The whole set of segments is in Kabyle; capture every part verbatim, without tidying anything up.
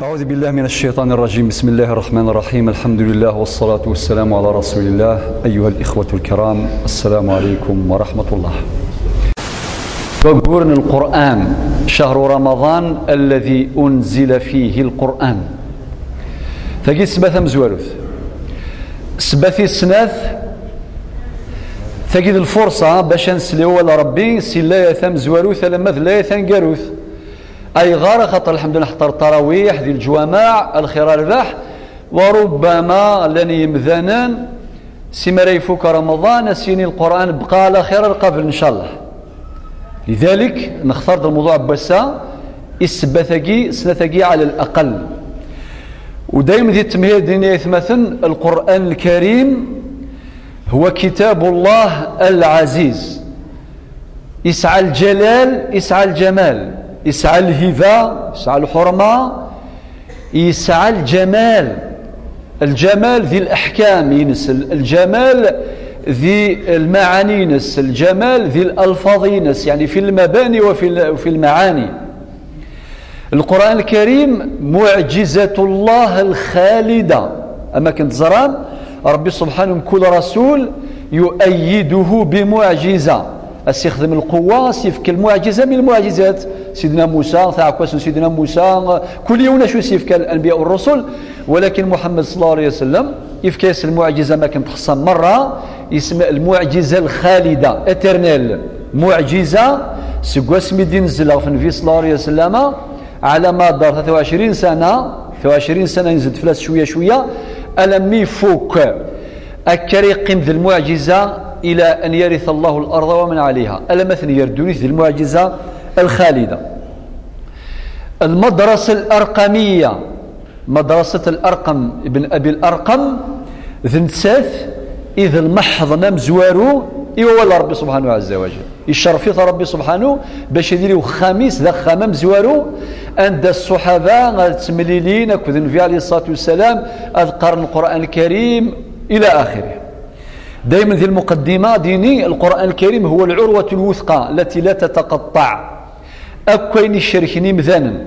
أعوذ بالله من الشيطان الرجيم. بسم الله الرحمن الرحيم. الحمد لله والصلاة والسلام على رسول الله. أيها الإخوة الكرام، السلام عليكم ورحمة الله. Waggur n Lqur'an, شهر رمضان الذي أنزل فيه القرآن. Tagi ssebba tamezwarut. Ssebba tis snat, tagi d lfurṣa bac ad nsel i wawal n Ṛebbi si layat tamezwarut alamma d layat taneggarut. Ayɣer? Axaṭer lḥemdullah ḥeṭṭer ttarawiḥ di leǧwameɛ, lxir a rrbeḥ, wa rubbama llan yemdanen si mi ara ifuk Remḍan, a s-yini Lqur'an bqa ɛla xir ar qabel, ncallah. Lidalik, nextar-d lmewḍuɛ n wass-a, i ssebbat-agi, snat-agi ɛla laqal. U dayem di temhid-nni ay atmaten, Lqur'an Lkarim huwa kitabullah al-ɛaziz. Yesɛa lǧalal, yesɛa lǧamal, yesɛa lhiba, yesɛa lḥurma, yesɛa lǧamal. Lǧamal di leḥkam-ines, lǧamal di lmaɛani-ines, lǧamal di lalfaḍ-ines, yeɛni fi lmabani wa fi l-, fi lmaɛani. Lqur'an Lkarim muɛǧizatullah lxalida. Am akken teẓram, Ṛebbi subḥanu mkul rasul yuayyiduhu bimuɛjiza. A s-ixdem lquwwa, a s-yefk lmuɛjiza min lmuɛjizat. Sidna Musa, taɛekkazt n Sidna Musa, kul yiwen acu i s-yefka lanbiya u rrusul, walakin Muḥemmed sallallahu alayhi wa sallam yefka-yas lmuɛjiza am akken txeṣṣa merra, yesma lmuɛjiza lxalida, éternelle. Muɛjiza, seg wasmi d-inzel ɣef Nnbi sallallahu alayhi wa sallam, ɛla madar tlata u ɛecrin sana, tlata u ɛecrin sana inzel-d fell-as cwiya cwiya, alammi ifuk, akka ara yeqqim d lmuɛjiza, ila an yarita Allahu al-arḍa wa man ɛalayha, alamma ten-yerr ddunit d lmuɛjiza lxalida. Lmadrasa al-arqamiyya, Madrasat al-Arqam ibn Abi al-Arqam, d nettat i d lmeḥḍen amezwaru i wawal n Ṛebbi subḥanahu ɛazza wa jal. Icerref-it Ṛebbi subḥanahu bac ad yili uxxam-is d axxam amezwaru, anda ṣṣuḥaba ad ttemlilin akked Nnbi ɛalayhi ṣṣalatu wassalam, ad qqaren Lqur'an Lkarim, ila axirih. Daymen di lmuqeddima ad yini, Lqur'an Lkarim huwa al-urwatu al-wuthqa allati la tataqaṭṭaɛ. Akk ayen icerken imdanen,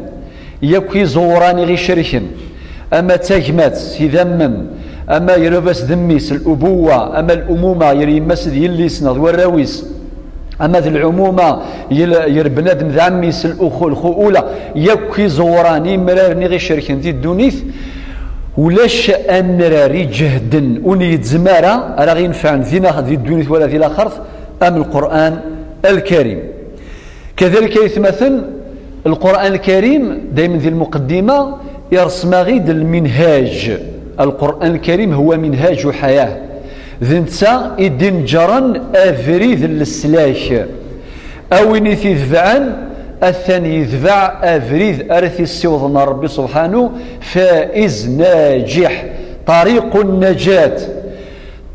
yakk iẓewran i ɣ-icerken, ama d tagmat, idammen, ama gar baba-s d mmi-s, lubuwa, ama lumuma, gar yemma-s d yelli-s neɣ d warraw-is, ama d lɛumuma, gar, gar bnadem d ɛemmi-s, lxu-, lxuula, yakk iẓewran, imraren i ɣ-icerken di ddunit, ulac amrar iǧehden ur n-yezzem ara, ara ɣ-inefɛen di nax-, di ddunit wala di laxert, am Lqur'an Lkarim. Kadalik ay atmaten, Lqur'an Lkarim, daymen di lmuqeddima, iṛsem-aɣ-id lminhaj. Lqur'an Lkarim huwa minhaju ḥayah. D netta i d-ineǧǧren abrid n leslak. A win i t-itebɛen, atan yetbeɛ abrid ara t-issiwḍen ar Ṛebbi subḥanu, faiz naǧiḥ, ṭariqu nnajat.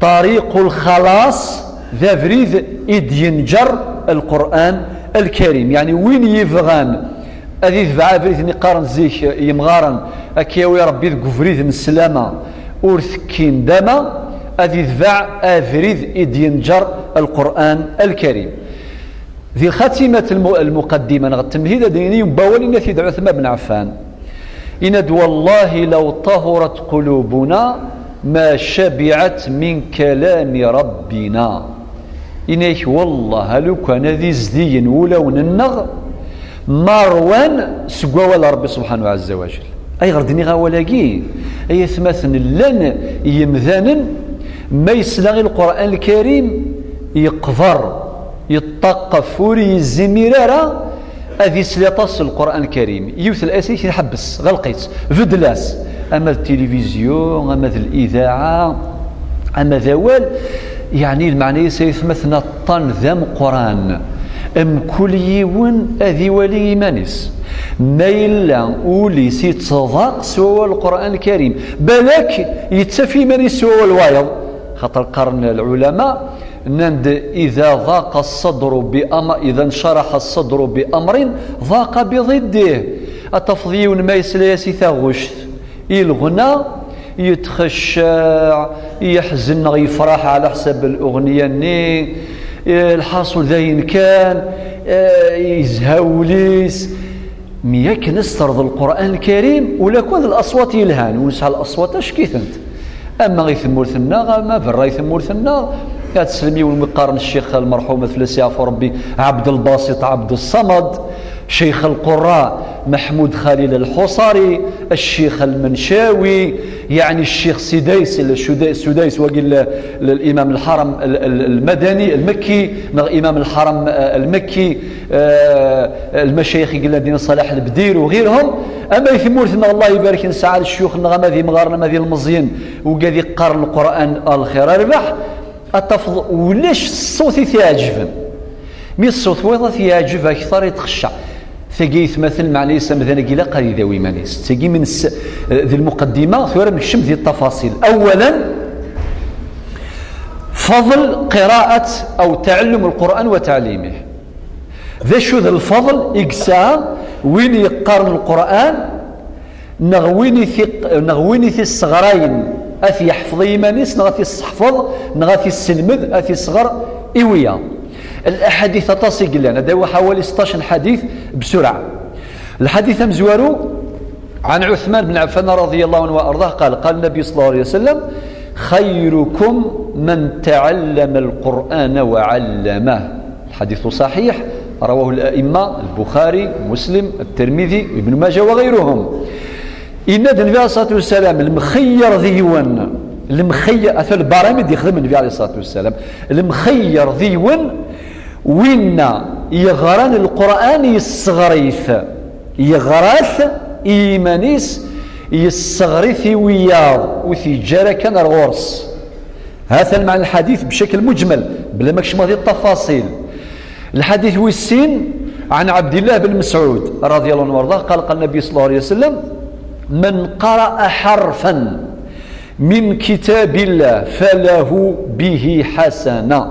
Ṭariqu lxalas, d abrid i d-yenǧer Lqur'an Lkarim. Yeɛni win yebɣan ad itbeɛ abrid-nni qqaren zik yemɣaren, ad k-yawi Ṛebbi deg ubrid n sslama ur tekki ndama, ad itbeɛ abrid i d-yenǧer Lqur'an Lkarim. Di xatimat lmu-, lmuqaddima neɣ temhid ad d-yini wawal inna-t-id Ɛuthman ben Ɛeffan. Inna-d: "Wallahi law tahurat qulubuna ma shabiɛat min kalami Rabbina." Inna-yak, wallah, a lukan ad izdigen wulawen-nneɣ ma ṛwan seg wawal n Ṛebbi subḥanahu ɛazza wa jal. Ayɣer d-nniɣ awal-agi? Ay atmaten, llan yemdanen, ma yesla i Lqur'an Lkarim, yeqber, yeṭṭaqef, ur yezmir ara ad isel aṭas s Lqur'an Lkarim. Yiwet n layat i k-iḥebbes, ɣelq-itt, beddel-as. Ama d tilivizyu, ama d lidaɛa, ama d awal, yeɛni lmeɛna-is ay atmaten aṭṭan d ameqqran. Mkul yiwen ad iwali iman-is. Ma yella ul-is ittḍaq s wawal Lqur'an Lkarim, balak yettaf iman-is s wawal wayeḍ. Xaṭer qqaren lɛulama, nnan-d: "Ida daqa ṣṣadru bi am-, ida ncaraḥa ṣṣadru bi amrin, daqa bi ḍiddih." Ad tafeḍ yiwen ma yesla-yas i taɣect, i lɣna, yettxecceɛ, yeḥzen neɣ yefraḥ ɛla ḥsab luɣniya-nni, eh, lḥaṣul d ayen kan, eh, yezha wul-is. Mi akken s terḍ Lqur'an Lkarim, ula kan d laṣwat yelhan, ur nesɛa laṣwat ackitent. Ama i tmurt-nneɣ, ama berra i tmurt-nneɣ, ad teslem yiwen wi qqaren ccix lmerḥum ad fell-as yeɛfu Rebbi, Ɛebdelbasit Ɛebdessamad, ccix lqurra, Meḥmud Xalil Lḥuṣari, ccix Lmencawi, yeɛni ccix Sidais, Sudais, wagi l-, l-, limam Lḥaram l-, l-, Lmadani, Lmekki, neɣ imam Lḥaram, eh, Lmekki, eh, lmacayix i yellan din, Ṣaleḥ Lebdir u ɣirhum. Ama i tmurt-nneɣ, Allah ibarek, nesɛa lecyux-nneɣ, ama d imɣaren, ama d ilmeẓyen, wigad i qqaren Lqur'an, a lxir, a rrbeḥ, ad tafeḍ ulac ṣṣut i t-iɛeǧben. Mi ṣṣut wayeḍ ad t-yeɛǧeb akteṛ, i txecceɛ. Tagi aytmaten, lmeɛna-is amdan-agi ilaq ad idawi iman-is. Tagi mi nes-, d lmuqeddima, tura nekcem di ṭṭafaṣil. Awwalan, fadl qiraat aw taɛellum Lqur'an wa taɛlimih. D acu d lfeḍl i yesɛa win yeqqaren Lqur'an, neɣ win i t-iq-, neɣ win i t-isseɣrayen, ad t-yeḥfeḍ i yiman-is, neɣ ad t-isseḥfeḍ, neɣ ad t-isselmed, ad t-isseɣr i wiyaḍ? Laḥadit aṭas i yellan, ad awiɣ ḥawali seṭṭac n ḥadit bsurɛa. Lḥadit amezwaru, عن عثمان بن عفان رضي الله عنه وأرضاه قال: قال النبي صلى الله عليه وسلم: خيركم من تعلم القرآن وعلمه. الحديث صحيح، رواه الأئمة البخاري، مسلم، الترمذي، ابن ماجه وغيرهم. Yenna-d Nnbi عليه الصلاة والسلام, lemxeyyer deg-wen, lemxeyyer, ata lbaram i d-yexdem Nnbi عليه الصلاة والسلام, lemxeyyer deg-wen, winna yeɣran Lqur'an, yesseɣr-it, yeɣra-t i yiman-is, yesseɣr-it i wiyaḍ, ur t-yeǧǧa ara kan ar ɣur-s. Ha-t-an lmeɛna n lḥadit bcakl muǧmal, bla ma kecmeɣ di ṭṭafaṣil. Lḥadit wis sin, عن عبد الله بن مسعود رضي الله عنه وأرضاه قال: قال النبي صلى الله عليه وسلم: من قرأ حرفا من كتاب الله فله به حسنة.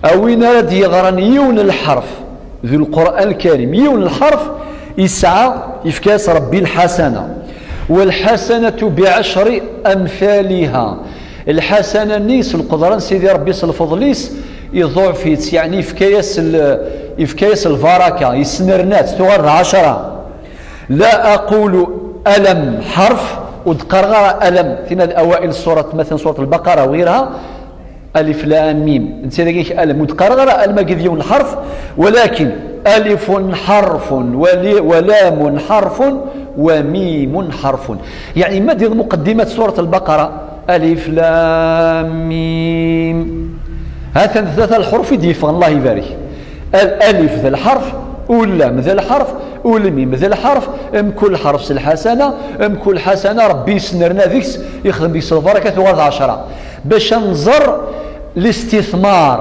A win ara d-yeɣren yiwen lḥerf di Lqur'an Lkarim, yiwen lḥerf, yesɛa, yefka-yas Rebbi lḥasana. والحسنة بعشر أمثالها. Lḥasana-nni s lqedra n Sidi Rebbi, s lfeḍl-is, iḍuɛef-itt, yeɛni yefka-yas l-, yefka-yas lbaraka, yesnerna-tt, tuɣal d ɛecra. لا أقول ألم حرف, ur d-qqareɣ ara alam, tina d awail surat, matalan surat Lbaqara u ɣirha, alif lam mim, netta dagi alam, ur d-qqareɣ ara alam-agi d yiwen lḥerf, walakin alifun ḥerfun, wali-, walamun ḥerfun, wamimun ḥerfun. Yeɛni ma d-iḍ muqeddimat surat Lbaqara, alif lam mim. Ha-t-an tlata lḥuruf i d-yeffɣen, Allah ibarek. Al-, alif d lḥerf, u lam d lḥerf, u lmim d lḥerf, mkul ḥerf s lḥasana, mkul ḥasana Rebbi yesnerna deg-s, yexdem deg-s lbaraka, tuɣal d ɛecra. Bac ad nẓer listithmar,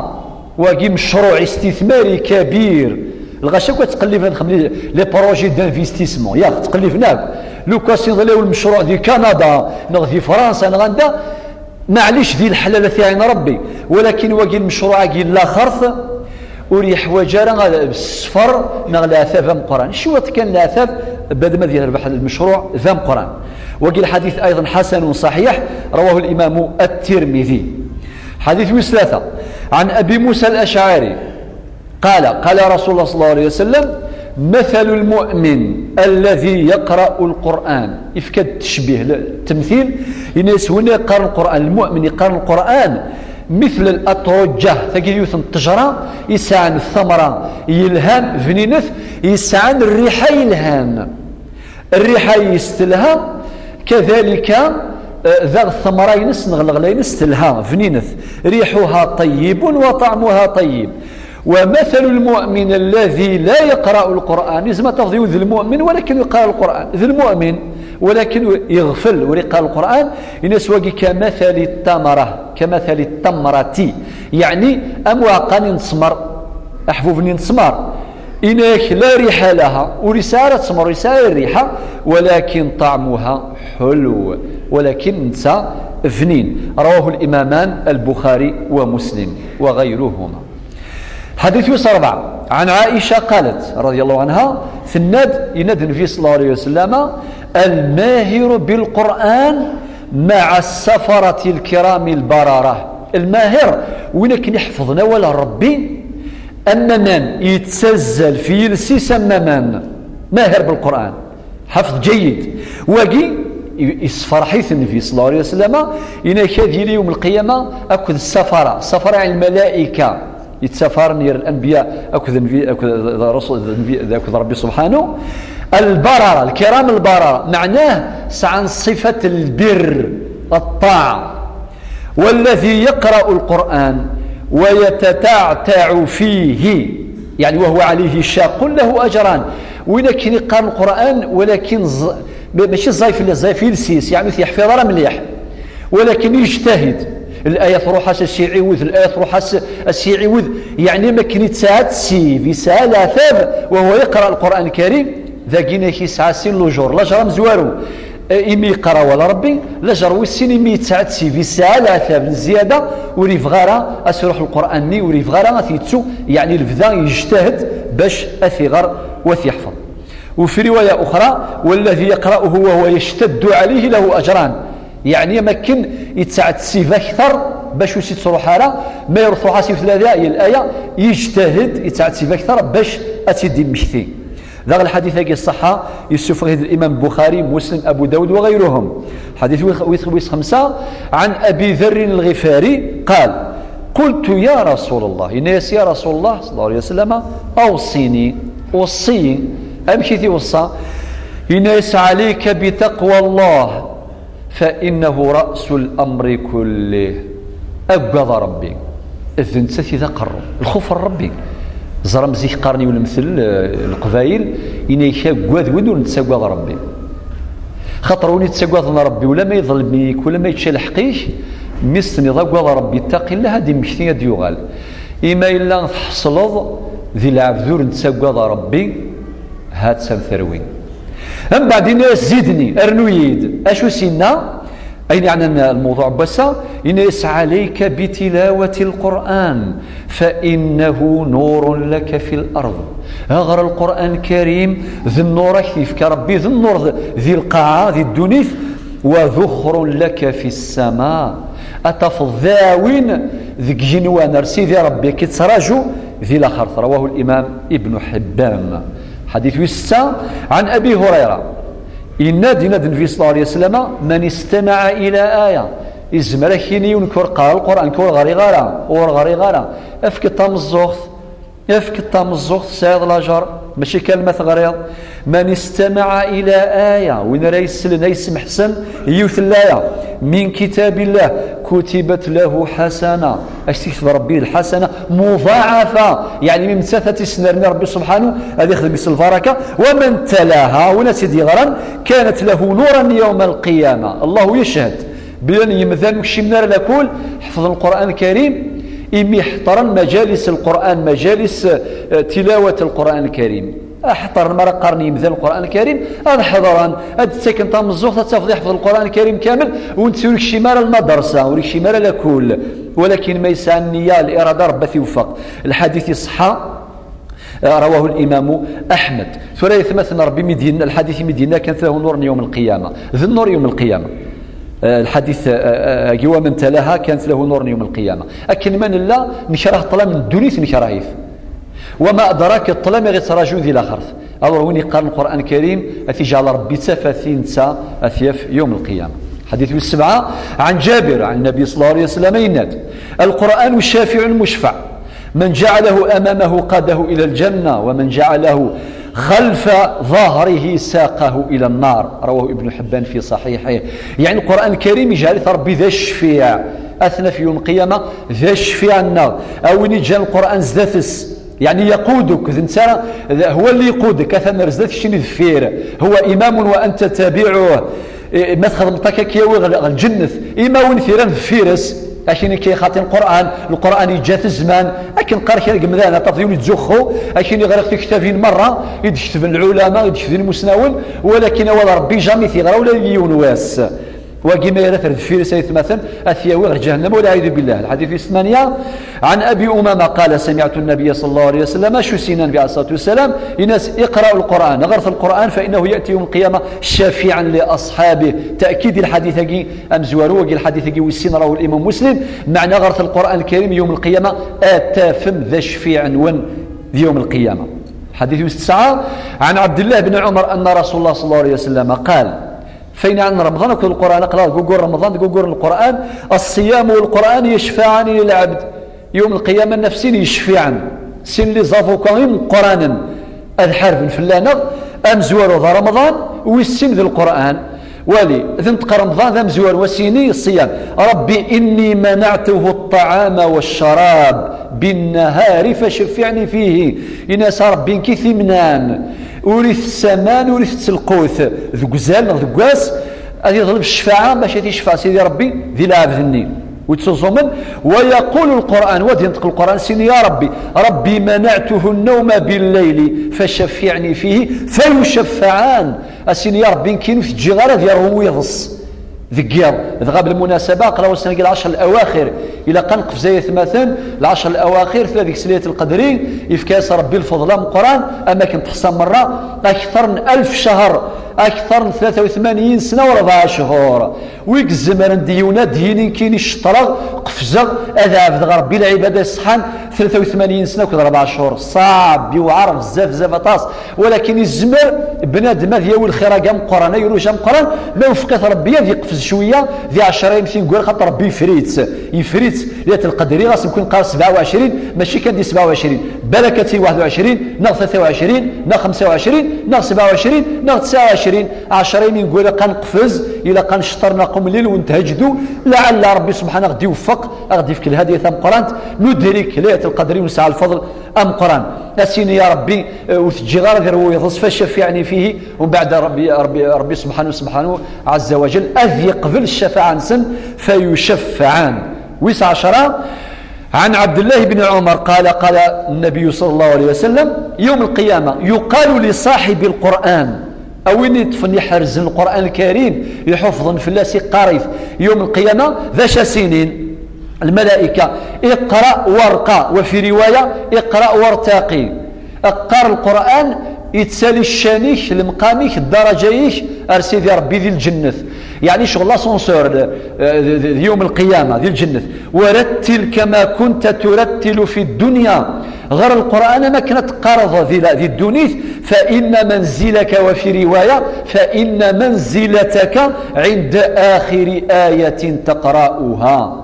wagi mecruɛ istithmari kabir. Lɣaci akk ad ttqelliben ad xedmen les projets d'investissement, yaɣ ttqelliben akk. Lukan iḍelli lemecruɛ di Kanada, neɣ di Fransa, neɣ anda, maɛlic di leḥlal ad t-iɛin Rebbi. Walakin wagi lemecruɛ-agi n laxert, ur yeḥwaǧ ara ad, ṣṣfer neɣ leɛtab ameqqran. Cwiṭ kan leɛtab, bad ma ad yerbeḥ lemecruɛ d ameqqran. Wagi lḥadit ayḍen ḥasanun ṣaḥiḥ, rawahu limamu at-Tirmidi. Ḥadit wis tlata, عن أبي موسى الأشعري قال: قال رسول الله صلى الله عليه وسلم: مثل المؤمن الذي يقرأ القرآن. Yefka-d ttecbih, le-, ttemtil, yenna-yas win yeqqaren Lqur'an, lmu'min yeqqaren Lqur'an, مثل الأطرجة, tagi yiwet n ttejra, yesɛan ttamra yelhan, bninet, yesɛan rriḥa yelhan. Rriḥa-ines telha, kadalika, eh, daɣ ttamra-ines neɣ leɣla-ines telha, bninet. ريحها طيب وطعمها طيب. ومثل المؤمن الذي لا يقرأ القرآن, yezmer ad tafeḍ yiwen d lmu'min, walakin ur yeqqar Lqur'an. D lmu'min, walakin yeɣfel, ur yeqqar Lqur'an. Yenna-yas wagi كمثل التمرة, كمثل التمرة. Yeɛni, am uɛeqqa-nni n ttmer, aḥbub-nni n ttmer. Yenna-yak لا ريح لها, ur yesɛi ara ttmer, ur yesɛi ara rriḥa, ولكن طعمها حلو, walakin netta bnin. رواه الإمامان البخاري ومسلم وغيرهما. Ḥadit wis rebɛa, عن عائشة قالت رضي الله عنها, tenna-d, yenna-d Nnbi صلى الله عليه وسلم: الماهر بالقرآن مع السفرة الكرام البررة. Lmahir, win akken iḥefḍen awal n Rebbi, am waman, yettazzal f yiles-is am waman. Maher belqur'an, ḥafeḍ ǧayyid. Wagi yessefreḥ-it Nnbi ṣella Llahu ɛalayhi wa sallam, yenna-k ad yili yawm lqiyama akked ssafara, ssafara, yeɛni lmalayka yettafaren ɣer lanbiya akked nnbi, akked, d Ṛṛusul, d nnbi, d, akked Ṛebbi subḥanu. Lbarara, lkiram lbarara, meɛnah sɛan ṣṣifat lbirr, ṭṭaɛa. والذي يقرأ القرآن ويتتعتع فيه، يعني وهو عليه شاق، له أجران. Win akken iqqaren Lqur'an, walakin ẓ-, ma-, mačči ẓẓay fell-as, ẓẓay f yiles-is, yeɛni ur t-yeḥfiḍ ara mliḥ. Walakin yejtahid. Laya truḥ-as, as-iɛiwed, laya truḥ-as, as-iɛiwed. Yeɛni, am akken yettɛettib, yesɛa leɛtab, وهو يقرأ القرآن الكريم. Dagi-nni yesɛa sin lujur, lajer amezwaru, eh, imi yeqqar awal Ṛebbi, lajer wis sin imi yettɛettib, yesɛa leɛtab n zzyada, ur yebɣi ara ad s-iruḥ Lqur'an-nni, ur yebɣi ara ad t-yettu, yeɛni lebda yejtahid bac ad t-iɣer u ad t-yeḥfeḍ. وفي رواية أخرى: والذي يقرأه وهو يشتد عليه له أجران. Yeɛni, am akken yettɛettib akter bac ur s-yettruḥ ara, ma iruḥ, truḥ-as yiwet laya, yal aya, yejtahid, yettɛettib akter bac ad tt-id-immekti. Daɣ lḥadit-agi ṣṣeḥḥa, yessufeɣ-it الإمام البخاري، مسلم، أبو داود وغيرهم. Ḥadit wis, wis, wis xemsa, عن أبي ذر الغفاري قال: قلت يا رسول الله، yenna-yas: يا رسول الله صلى الله عليه وسلم، أوصني، وصي. Amek i t-iweṣṣa? Yenna-yas: عليك بتقوى الله، فإنه رأس الأمر كله. Agad Ṛebbi. D nettat i d aqerru. Lxuf n Ṛebbi. Ẓram zik qqaren i ulemtel, eh, Leqbayel, yenna-k: agad win ur nettagad Ṛebbi. Xaṭer win yettagaden Ṛebbi, ulamma iḍlem-ik, ulamma yečča lḥeqq-ik, mi s-tenniḍ: agad Ṛebbi, ittaqi llah, ad d-immekti, ad d-yuɣal. Imi yella tḥeṣleḍ di lɛebd ur nettagad Ṛebbi, ha-tt-am terwi. Mbeɛd yenna-yas: زدني، rnu-yi-d. Acu s-yenna? Ayen yeɛnan lmewḍuɛ n wass-a, yenna-yas: عليك بتلاوة القرآن فإنه نور لك في الأرض. Ɣer Lqur'an Lkarim, d nnur ak-t-yefka Ṛebbi, d nnur d-, di lqaɛa, di ddunit, وذخر لك في السماء. Ad tafeḍ d aɛwin deg yigenwan ar Sidi Ṛebbi, k-ittraǧu di laxert. رواه الإمام ابن حبان. Ḥadit wis setta, عن أبي هريرة. Yenna-d, yenna-d Nnbi صلى الله عليه وسلم: من استمع إلى آية. Izmer ad ak-yini yiwen: nekk ur qqareɣ Lqur'an, nekk ur ɣriɣ ara, ur ɣriɣ ara. Efk-d tameẓẓuɣt, efk-d tameẓẓuɣt, tesɛiḍ lajer, mačči kan ma teɣriḍ. من استمع إلى آية, win ara yeslen, ay yesmeḥsen yiwet n laya, من كتاب الله كتبت له حسنة, ad s-yekteb Ṛebbi lḥasana مضاعفة, yeɛni mi nettat ad tt-yesnerni Ṛebbi subḥanu, ad ixdem-is lbaraka. ومن تلاها, win ad tt-id-yeɣran, كانت له نورا يوم القيامة. الله يشهد. Belli yemdanen ur kcimen ara lakul, ḥefḍen Lqur'an Lkarim, imi ḥeḍren majalis Lqur'an, majalis, eh, tilawat Lqur'an Lkarim. Ḥeḍren mi ara qqaren yemdanen Lqur'an Lkarim, ad ḥeḍren, ad d-ttaken tameẓẓuɣt, ad tafeḍ iḥfeḍ Lqur'an Lkarim kamel, u netta ur yekcim ara lmadrasa, ur yekcim ara lakul. Walakin ma yesɛa nniya, lirada, Ṛebbi ad t-iweffeq. Lḥadit iṣeḥḥa, رواه الإمام أحمد. Tura aytmaten, Ṛebbi mi d-yenna, lḥadit mi d-yenna: كانت له نور يوم القيامة. D nnur yawm lqiyama. Eh, lḥadit, eh, eh, agi: ومن تلاها كانت له نور يوم القيامة. Akken ma nella, nekreh ṭṭlam n ddunit, nekreh-it. وما أدراك, ṭṭlam i ɣ-ittraǧun di laxert. Alors win yeqqaren Lqur'an Lkarim, ad t-iǧɛel Ṛebbi d tafat i netta ad t-yaf yawm lqiyama. Ḥadit wis sebɛa, عن جابر عن النبي صلى الله عليه وسلم, yenna-d: القرآن شافع مشفع. من جعله أمامه قاده إلى الجنة، ومن جعله خلف ظهره ساقه إلى النار. رواه ابن حبان في صحيحه. Yeɛni Lqur'an Lkarim iǧɛel-it Ṛebbi d acfiɛ. Ad t-naf yawm lqiyama d acfiɛ-nneɣ. A win iǧǧan Lqur'an zdat-s. Yeɛni يقودك, d netta ara, هو اللي يقودك, atan ar zdat, keččini deffir. هو إمام وأنت تابعه. Eh, ma txedmeḍ akka, ad k-yawi ɣer, ɣer lǧennet. Ima win t-iran deffir-s, akken akka ixaṭi Lqur'an, Lqur'an yeǧǧa-t zzman, akken qqar kra n yemdanen, ad tafeḍ yiwen yettzuxxu, akken ɣriɣ tiktabin merra i d-ketben lɛulama, i d-ketben imusnawen, walakin awal Ṛebbi jamais t-yeɣra ula d yiwen wass. Wagi ma yerra-t ar deffir-s, aytmaten, ad t-yawi ɣer ǧahennama, والعياذ بالله. Lḥadit wis tmanya, عن أبي أمامة قال: سمعت النبي صلى الله عليه وسلم, acu s-yenna Nnbi عليه الصلاة والسلام, yenna-as: اقرأوا القرآن, ɣret Lqur'an, فإنه يأتي يوم القيامة شافعا لأصحابه. Taɛkid i lḥadit-agi amezwaru, wagi lḥadit-agi wis sin, رواه الإمام مسلم, meɛna ɣret Lqur'an Lkarim, yawm lqiyama ad tafem d acfiɛ-nwen di yawm lqiyama. Ḥadit wis tesɛa, ɛan Ɛebdillah ben Ɛumer anna Rasul Llah ṣalla Llahu ɛalayhi wa sallam qal, f ayen ɛnan Remḍan akked Lqur'an, aql-aɣ deg waggur n Remḍan, deg waggur n Lqur'an, ṣṣiyam u Lqur'an yecfaɛani lilɛebd. Yawm lqiyama, naf sin yecfiɛen, sin les avocats imeqqranen, ad ḥarben fell-aneɣ, amezwaru d Remḍan, wis sin d Lqur'an. Wali, d nṭeq Remḍan d amezwaru, ad s-yini ṣṣiyam. Ṛebbi inni manaɛtuhu ṭṭaɛama waccrab binnahari facaffiɛni fihi. Ini-as a Ṛebbi, nekk i t-imnan, ur itess aman, ur itett lqut deg uzal neɣ deg wass, ad iḍleb ccfaɛa bac ad t-icfeɛ Sidi Ṛebbi di lɛebd-nni. Wi ttuẓumen, wa yaqulu Lqur'an, wa d-inṭeq Lqur'an, s-ini ya Ṛebbi, Ṛebbi manaɛtuhu nnawma billeyli facaffiɛni fihi, fayucaffaɛan. Ad s-ini ya Ṛebbi, nekkin ur t-ǧǧiɣ ara ad yerwu yiḍes deg yiḍ. Dɣa belmunasaba, aql-aɣ ussan-agi lɛecr lawaxir, ilaq ad neqfez ay atmaten, lɛecr lawaxir, tura deg-s Laylat Lqedri, yefka-yas Ṛebbi lfeḍl ameqqran, am akken teḥṣa merra, akter n alef ccher, akter n tlata u tmanyin sna u ṛebɛa cchur. Wi izemren d yiwen ad d-yini, nekkin ceṭṭreɣ, qefzeɣ, ad ɛebdeɣ Ṛebbi lɛibada iṣeḥḥan tlata u tmanyin sna akked ṛebɛa cchur. Ṣṣɛeb, yewɛer bezzaf, bezzaf aṭas. Walakin izmer bnadem ad yawi lxir-agi ameqqran, ayruj ameqqran, ma iwefeq-it Ṛebbi ad iqfez cwiya di ɛecra yemtin n wayyur, xaṭer Ṛebbi yefri-tt, yefri-tt Laylat Lqedri, ɣas nekni neqqar sebɛa u ɛecrin, mačči kan di sebɛa u ɛecrin, balak ad tili waḥed u ɛecrin, neɣ tlata u ɛecrin, neɣ xemsa u ɛecrin, neɣ sebɛa u ɛecrin, neɣ tesɛa u ɛecrin, ɛecra yemtin n wayyur ilaq ad neqfez, ilaq ad nceṭṭer, neɣ qum lleyl u netthajjed, laɛella Ṛebbi subḥanahu ad ɣ-d-iweffeq, ad ɣ-d-ifk lhadya tameqqrant, nudrik Laylat Lqedri u nesɛa lfeḍl ameqqran. Ad s-ini ya Ṛebbi, eh, ur t-ǧǧiɣ ara ad yerwu yiḍes, facaffiɛni fihi, umbeɛd Ṛebbi, Ṛebbi, Ṛebbi subḥanahu, subḥanahu ɛazza wa jall, ad yeqbel ccafaɛa-nsen, fayucaffaɛan. Wis ɛecra, ɛan Ɛebdillah ben Ɛumer qala, qala nnabiyu ṣalla Llahu ɛalayhi wa sallam, yawm lqiyama yuqalu li ṣaḥibi Lqur'an, a win iṭṭfen iḥerzen Lqur'an Lkarim, iḥufḍen fell-as, iqqar-it, yawm lqiyama, d acu ad s-inin lmalayka? Iqra warqa, wa fi riwaya, iqra wartaqi. Qqar Lqur'an, ittali ccan-ik, lemqam-ik, ddaraǧa-ik ar Sidi Ṛebbi di lǧennet. Yeɛni ccɣel l'ascenseur, eh, d, d, d yawm lqiyama, di lǧennet. Warattil kama kunta turattilu fi ddunya. Ɣer Lqur'an am akken ad teqqareḍ di la, di ddunit, fa inna manzilaka, wa fi riwaya, fa inna manzilataka ɛinda axiri ayatin taqra'uha.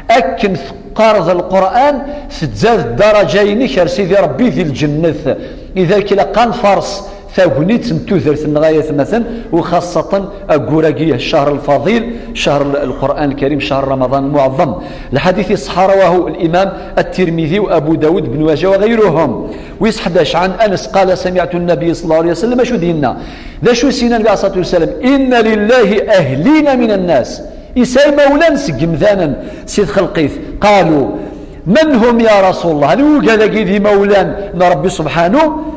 Akken teqqareḍ Lqur'an, tezzad ddaraǧa-inek ar Sidi Ṛebbi di lǧennet. Lidalik ilaq ad nfaṛes tagnit n tudert-nneɣ ay atmaten, u xaṣṣaten aggur-agi, ccahr lfaḍil, ccahr Lqur'an Lkarim, ccahr Ramaḍan lmuɛeẓẓam. Lḥadit iṣeḥḥa, rawahu limam At-Tirmidi u Abu Dawud, Ibn Maja wa ɣayruhum. Wis ḥdac, ɛan Anas qala samiɛtu nnabiya ṣalla Llahu ɛalayhi wa sallam, acu d-yenna? D acu i s-yenna Nnbi ɛalayhi ṣṣalatu wa ssalam? Inna lillahi ahlina mina nnas. Yesɛa imawlan seg yemdanen, si txelqit. Qalu, man hum ya Rasul Llah? Anwa ugad-agi d imawlan n Ṛebbi subḥanahu?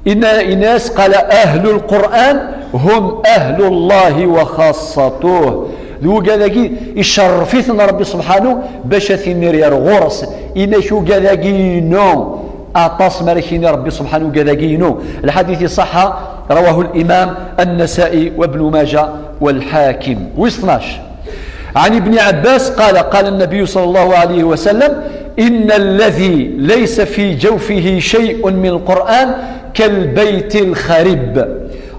Inna, yenna-as, qala, ahlu Lqur'an hum ahlu Llahi wa xaṣṣatuh. D ugad-agi icerref-iten Ṛebbi subḥanahu bac ad t-inir ɣur-s. Inak ugad-agi inu. Aṭas mi ara k-yini Ṛebbi subḥanahu ugad-agi inu. Lḥadit iṣeḥḥa, rawahu limam Annasa'i wa Bnu Maja wa Lḥakim. Wis tnac. عن ابن عباس قال قال النبي صلى الله عليه وسلم إن الذي ليس في جوفه شيء من القرآن كالبيت الخرب.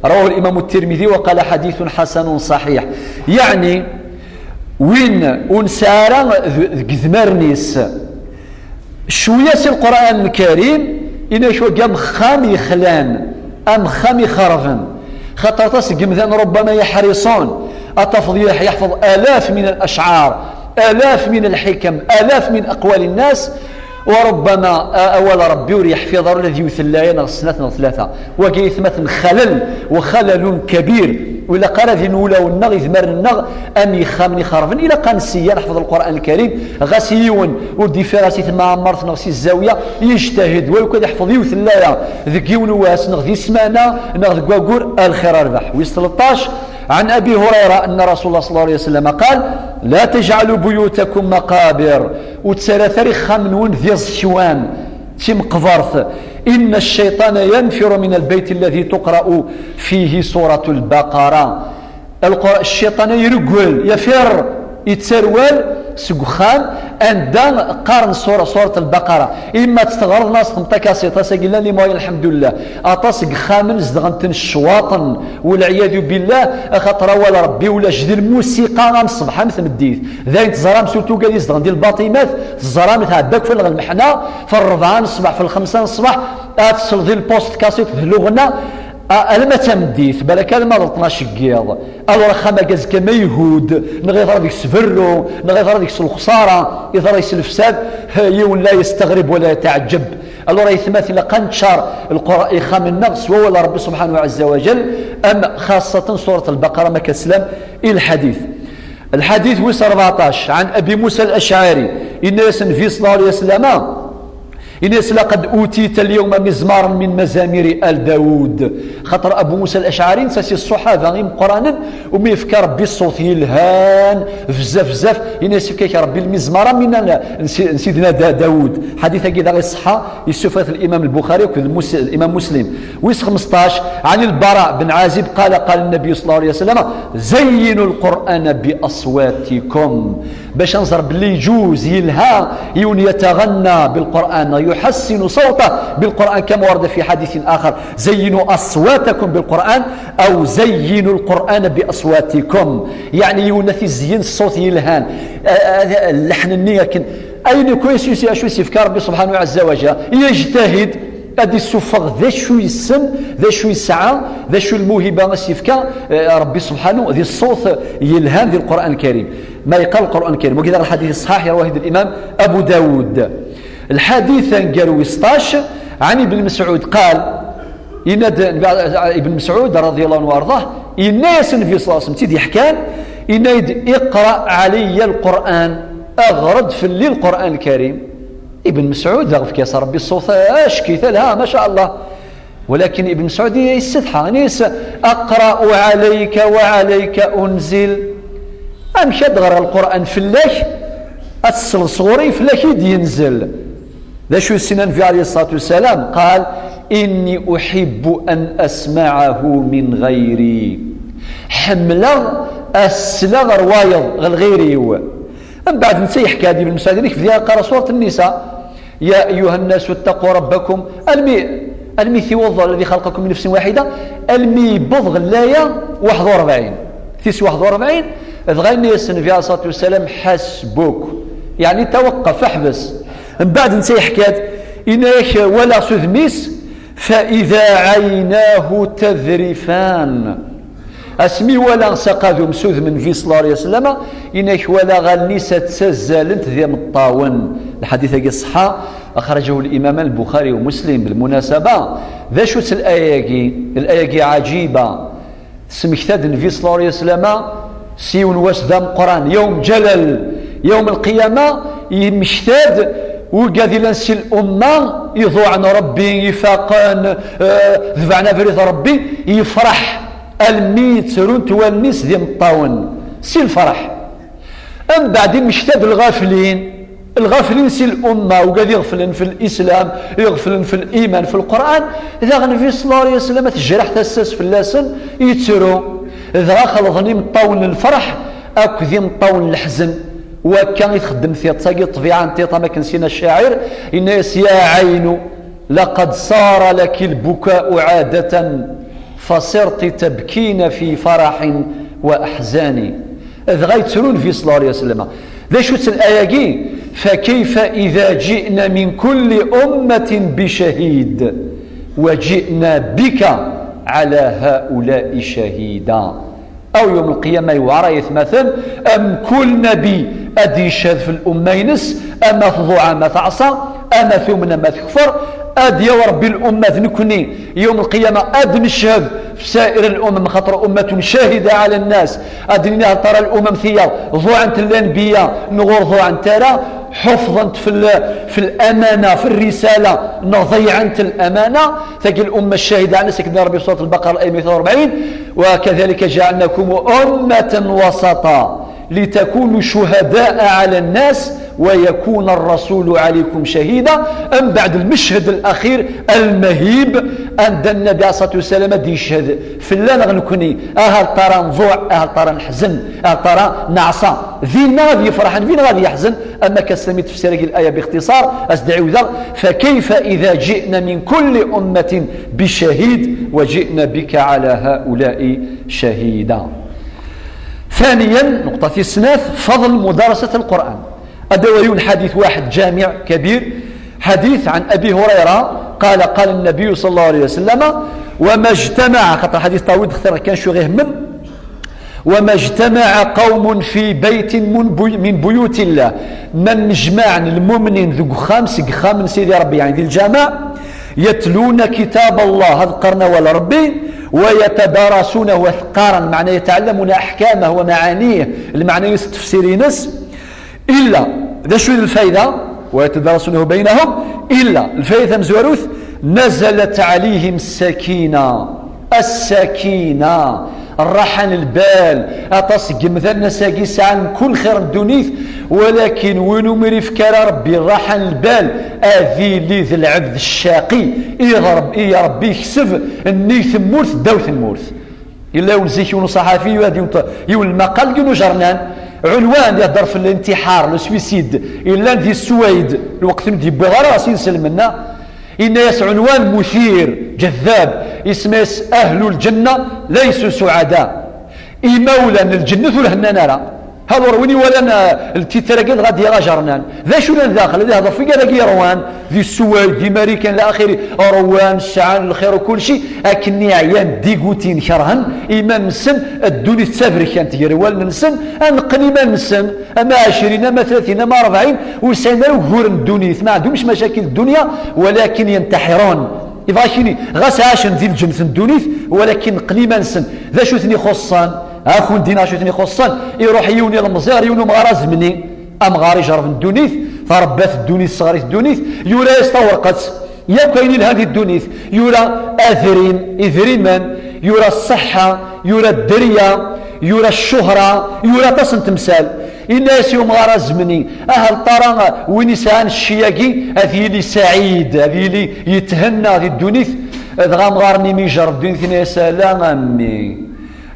رواه الإمام الترمذي وقال حديث حسن صحيح. يعني, win ur nesɛi ara deg idmaren-is cwiya si Lqur'an Lkarim, inak wagi am uxxam yexlan, am uxxam ixerben. Xaṭer aṭas n yemdanen rubbama yeḥriṣun, ad tafeḍ yeḥ-, yeḥfeḍ alaf min al-acɛar, alaf min al-ḥikam, alaf min aqwali nnas, u rubbama a-, awal Ṛebbi ur yeḥfiḍ ara ula d yiwet n laya neɣ snat neɣ tlata. Wagi ay atmaten xalal, wa xalalun kabir. Ur ilaq ara din ulawen-nneɣ, idmaren-nneɣ, am yixxamen ixerben. Ilaq ad nessi, ad neḥfeḍ Lqur'an Lkarim, ɣas yiwen ur d-yeffi ara si tmeɛmert neɣ si zzawiya, yejtahid, walu kan yeḥfeḍ yiwet n laya deg yiwen wass, neɣ di ssmana, neɣ deg waggur, a lxir a rrbeḥ. Wis tleṭṭac, عن أبي هريرة أن رسول الله صلى الله عليه وسلم قال: لا تجعلوا بيوتكم مقابر. Ur ttarat ara ixxamen-nwen d iẓekwan, d timeqbert. إن الشيطان ينفر من البيت الذي تقرأ فيه سورة البقرة. Lqur-, cciṭan ireggel, yafir, Itterwal seg uxxam anda qqaren sura, surat al-Baqara. Imma ad tt-teɣreḍ neɣ ad s-txedmeḍ takasiṭ, ass-agi llan les moyens, lḥemdullah. Aṭas seg yixxamen zedɣen-ten ccwaṭen, walɛiyadu billah, axaṭer awal Ṛebbi ulac di lmusiqa am ṣṣbeḥ am tmeddit. D ayen teẓram, surtout wigad izedɣen di lbaṭimat, teẓram tɛedda akk fell-aɣ lmeḥna, f ṛṛebɛa n ṣṣbeḥ, f lxemsa n ṣṣbeḥ, ad tesleḍ i lpost kasiṭ d lɣenna, a-, alamma d tameddit, balak alamma d ṭnac n yiḍ. Alors axxam-agi azekka ma ihud, neɣ iḍra deg-s berru, neɣ iḍra deg-s lexsara, iḍra deg-s lefsad, ha, yiwen la yesteɣrib wala yetɛeǧǧeb. Alors aytmaten, ilaq ad neččar lqur-, ixxamen-nneɣ s wawal n Ṛebbi subḥanahu wa ɛezza wa jall, am xaṣṣatan surat al-Baqara, ma akka teslam i lḥadit. Lḥadit wis rbeɛṭac, ɛan Abi Musa al-Acɛari, inna-yas Nnbi ṣella Llahu ɛalayhi wa sallam, inna-yas: "Laqad utita al-yawma mizmaran min mazamiri al Dawud." Xaṭer Abu Musa al-Acɛari, netta si ṣṣuḥaba imeqqranen, umi yefka Ṛebbi ṣṣut yelhan, bezzaf, bezzaf, inna-yas: "Yefka-k Ṛebbi lmizmara min, n si-, n Sidna Da-, Dawud." Ḥadit-agi daɣ iṣeḥḥa, yessufat Limam Lbuxari akked Mus-, Limam Muslim. Wis xmesṭac, ɛan Lbara ben Ɛazib, qala, qala Nnabi ṣella Llahu ɛalayhi wa sallam: "Zayyinu l-Qur'ana bi aṣwatikum." Bac ad nẓer belli iǧuz, yelha, yiwen yataɣanna bil-Qur'an, yuḥassinu ṣawtahu bil-Qur'an, kama warada fi ḥadithin axar: "Zayyinu aṣwatakum bil-Qur'an, aw zayyinu l-Qur'ana bi aṣwatikum." Yeɛni yiwen ad t-izeyyen ṣṣut yelhan, a, a, lleḥn-nni akken. Ayen akk acu, acu i s-yefka Ṛebbi subḥanahu wa ɛezza wa jall, yejtahid, ad d-isuffeɣ d acu yessen, d acu yesɛa, d acu lmuhiba i s-yefka, eh, Ṛebbi subḥanahu di ṣṣut yelhan di Lqur'an Lkarim. Ma yeqqar Lqur'an Lkarim, wagi daɣ lḥadit ṣṣaḥ, yerwahi-d Limam Abu Dawud. Lḥadit aneggaru wis ṭac, ɛan Ibn Mesɛud qal, yenna-d Ibn Mesɛud, radiyallahu anhu wa arḍah, yenna-yas Nnbi ṣella Llahu ɛalayhi wa sallam, tt-id-yeḥkan, yenna-yas: "Iqra ɛalayya l-Qur'an." Aɣer-d fell-i Lqur'an Lkarim. Ibn Mesɛud, daɣ efk-as Ṛebbi ṣṣut acki talha, ma ca Allah. Walakin Ibn Mesɛud yessetḥa, yenna-yas: "Aqra'u ɛalayka wa ɛalayka unzil." Amek ad ɣreɣ Lqur'an fell-ak, ad tesleḍ sɣur-i, fell-ak i d-yenzel? D acu i s-yenna Nnbi ɛalayhi ṣṣalatu wassalam? Qal: "Inni uḥibbu an asmaɛahu min ɣayri." Ḥemmleɣ ad sleɣ ɣer wayeḍ, ɣer lɣir-iw. Mbeɛd netta yeḥka-d Ibn Mesɛud, nekk bdiɣ qqareɣ surat Nnisa: "Ya ayyuha nnasu ttaqu rabbakum", almi, almi tiweḍ: "Alladhi khalaqakum min nafsin wahida", almi yewweḍ ɣer laya waḥed u rebɛin. Tis waḥed u rebɛin, dɣa yenna-yas Nnbi ɛalayhi ṣṣalatu wassalam: "Ḥasbuk." Yeɛni taweqqef, ḥbes. Mbeɛd netta yeḥka-d, yenna-yak: "Walaɣ s udem-is, fa ida ɛaynahu tadrifan." Asmi wala s aqadum s udem n Nnbi ṣella Llahu ɛalayhi wa sallam, yenna-yak: "Walaɣ allen-is ad ttazzalent d imeṭṭawen." Lḥadit-agi ṣṣeḥḥa, axrajahu Limaman Lbuxari wa Muslim. Bilmunasaba, d acu-tt laya-agi? Laya-agi ɛaǧiba. Tesmekta-d Nnbi ṣella Llahu ɛalayhi wa sallam s yiwen wass d ameqqran, yawm jalal, yawm lqiyama, yemmekta-d wigad yellan si lumma iḍuɛen Ṛebbi, ifaqen, eh, tebɛen abrid Ṛebbi, yefreḥ almi ttrunt wallen-is d imeṭṭawen si lferḥ. Mbeɛd, immekta-d lɣaflin, lɣaflin si lumma, wigad iɣeflen f Lislam, iɣeflen f liman, f Lqur'an, daɣen Nnbi ṣella Llahu ɛalayhi wa sallam tejreḥ tasa-s fell-asen, yettru. Dɣa xelḍen imeṭṭawen n lferḥ akked imeṭṭawen n leḥzen. Wakka i txeddem tiṭ-agi, ṭṭbiɛa n tiṭ, am akken s-yenna ccacir, yenna-yas: "Ya ɛaynu, laqad ṣara laki lbuka'u ɛadatan, fasirti tabkina fi faraḥin wa aḥzani." Dɣa yettru Nnbi ṣella Llahu ɛalayhi wa sallam. D acu-tt laya-agi? "Fakayfa ida ji'na min kulli ummatin bicahid, wa ji'na bika ɛala haula'i cahida." Aw yawm lqiyama yewɛer ay atmaten, amkul nabi ad d-yeched f lumma-ines, ama tḍuɛ ama teɛṣa, ama tumen ama tekfer, ad d-yawi Ṛebbi lumma d nekni yawm lqiyama ad d-neched f sair lumam, xaṭer ummatun cahida ɛala nnas. Ad d-nini hal tara lumam tiyaḍ ḍuɛent lanbiya neɣ ur ḍuɛent ara, ḥufḍent f l-, f lamana, f rrisala, neɣ ḍeyyɛent lamana. Tagi lumma cahida ɛala nnas, akken Ṛebbi surat Lbaqara, laya meyya u rebɛin: "Wa kadhalika ja'alnakum ummatan wasata litakunu shuhada'a 'ala an-nas wa yakuna ar-rasulu 'alaykum shahida." Mbeɛd lmeched alaxir, almahib, Anda Nnabi alayhi ṣṣalatu wassalam ad d-yeched fell-aneɣ nekni, ahat ara nḍuɛ, ahat ara neḥzen, ahat ara neɛṣa. Dinna ad yefreḥ Nnbi neɣ ad yeḥzen, ama akka s-nami tefsir-agi n laya bixtiṣar, as-d-ɛiwdeɣ: فكيف إذا جئنا من كل أمة بشهيد وجئنا بك على هؤلاء شهيدا. ثانيا، نقطة ثلاثة، فضل مدارسة القرآن. Ad d-awiɣ yiwen lḥadit waḥed جامع كبير، حديث عن أبي هريرة قال: قال النبي صلى الله عليه وسلم: وما اجتمع، خاطر الحديث طويل، اختار كان شو غير همم، وما اجتمع قوم في بيت من بي-، من بيوت الله، ما نجمع المؤمنين ذو خمس خام سيدي ربي، يعني ذي الجماع، يتلون كتاب الله، هذا قرنا ولا ربي، ويتدارسونه، وثقارا، معنى يتعلمون أحكامه ومعانيه، المعنى يستفسرينس، إلا، ذا شو الفايدة؟ ويتدارسونه بينهم، إلا الفايدة مزوروث، نزلت عليهم السكينة. السكينة، الراحة للبال، أطاس قمثان نساقي ساعة من كل خير الدنيا، ولكن وينو ميري فكر ربي الراحة للبال، أذي لي ذي العبد الشاقي، إيه رب-، إيه يا ربي يكسب النية المورث داوت المورث. إلا يوم زيك يوم صحفي يهدي يوم، يوم المقال يوم جرنان، عنوان يهدر في الانتحار، لو سويسيد، إلا ذي السويد، الوقت ندي بغرا سين سلمنا، إن يس عنوان مثير جذاب، اسمه يس أهل الجنة ليسوا سعداء. إمولا الجنة والهنان راه. هذا رويني ولا ن-، التيتر كذا غادي يغا جرنان. ذا شو لنا داخل؟ هذا في كذا كي روان، ذي السويد، ذي ماريكان، إلى آخره. روان، السعان، الخير وكل شيء. أكني عيان ديقوتين كرهن، إيمان نسن، الدنيا تسافر كانت يروال نسن، أنقل إيمان نسن، أما عشرين، أما ثلاثين، أما أربعين، وسنة وهور الدنيا. ما عندهمش مشاكل الدنيا، ولكن ينتحرون. يفغاكيني، غاس عاشن ذي الجنة الدنيا، ولكن قليما نسن. ذا شو ثني خصان؟ أكون دينا شو ثني خصان؟ يروح يوني المزير، يوني مغارة زمني. أمغار يجرب الدنيا، فربات الدنيا، صغرت الدنيا، يورا يستورقت. يا كاين لهذه الدنيا، يورا أذرين، إذريمان، يورا الصحة، يورا الدريا، يورا الشهرة، يورا تصن تمثال. إلا يسيو مغارة زمني، أهل طارا وين يسعان الشياقي، هذه لي سعيد، هذه لي يتهنى، هذه الدنيا. دغا مغارني ميجر الدنيا ثنيا سلام أمي.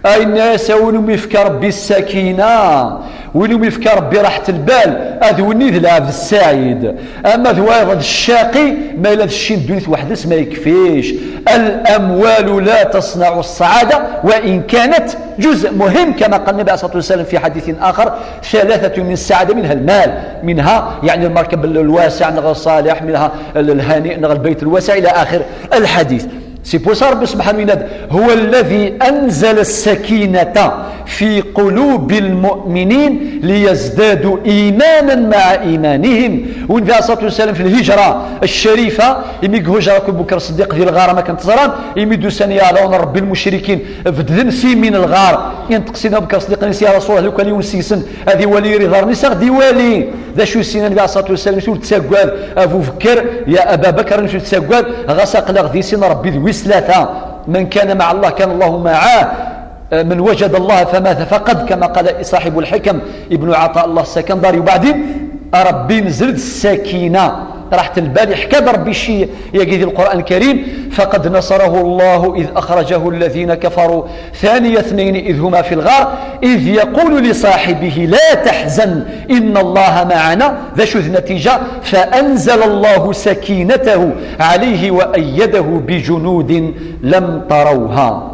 أين يساون مفك ربي السكينة، وين مفك ربي راحة البال، أذوني ذ العبد السعيد. أما ذ وايض الشاقي، ما إلا ذ الشين دونيت وحدس ما يكفيش. الأموال لا تصنع السعادة، وإن كانت جزء مهم، كما قال النبي عليه الصلاة والسلام في حديث آخر: ثلاثة من السعادة، منها المال، منها يعني المركب الواسع، نغ الصالح، منها الهنيء، نغ البيت الواسع، إلى آخر الحديث. C'est pour ça ربي سبحانه يناد: هو الذي أنزل السكينة في قلوب المؤمنين ليزدادوا إيمانا مع إيمانهم. والنبي عليه الصلاة والسلام في الهجرة الشريفة، إمي هجرة أبو بكر الصديق ديال الغار ما كانت زران، إمي دوسان يعلون ربي المشركين، بدن سيمين الغار، ينطق سيدنا أبو بكر الصديق: يا رسول الله، لو كان يوم سيسن، هذه ولي رضا نساء دي ولي. ذا شو سينا النبي عليه الصلاة والسلام، سور تساقوال أبو بكر، يا أبا بكر، نسور تساقوال، غاس أقلاغ ذي سين ربي ذوي ثلاثة: من كان مع الله كان الله معاه، من وجد الله فماذ فقد، كما قال صاحب الحكم ابن عطاء الله السكندري. وبعدين ربي نزل السكينة، راحة البال، حكى ربي شي يا قيدي القرآن الكريم: فقد نصره الله إذ أخرجه الذين كفروا ثاني اثنين إذ هما في الغار إذ يقول لصاحبه لا تحزن إن الله معنا. ذا شو النتيجة؟ فأنزل الله سكينته عليه وأيده بجنود لم تروها.